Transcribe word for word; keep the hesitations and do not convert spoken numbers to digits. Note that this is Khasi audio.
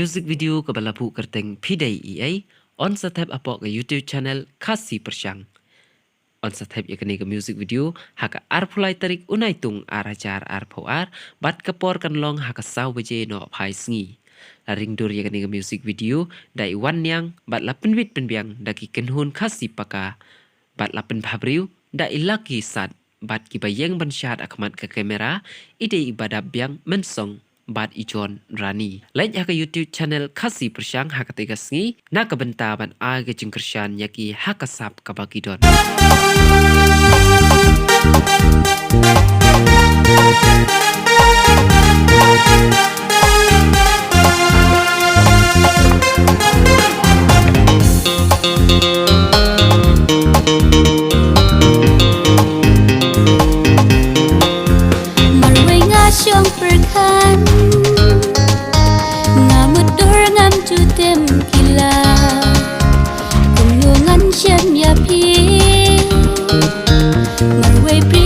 Music video kaba la buh kyrteng Phi Dei Ei Ei yn sa thep hapoh ka YouTube channel Khasi Pyrshang. Yn sa thep ïa kane ka music video ha ka arphew lai tarik u Naitung ar hajar arphew ar, bad ka por kan long ha ka saw baje nohphai sngi. La ring dur ïa kane ka music video da i Wan Niang bad la pynwit pynbiang da ki kynhun Khasi Paka, bad la pynbhabriew da i Lucky Sat, bad kiba ïeng ban shad ha khmat ka kamera i dei i Badap Biang Mynsong bad i John Rani. Leit ha ka YouTube channel Khasi Pyrshang ha katei ka sngi na ka bynta ban ai ka jingkyrshan ïa ki ha ka sap kaba ki don. Marwei nga shong pyrkhat, nga mutdur ngam ju tem kila. Kumno ngan shem ïa phi, marwei phi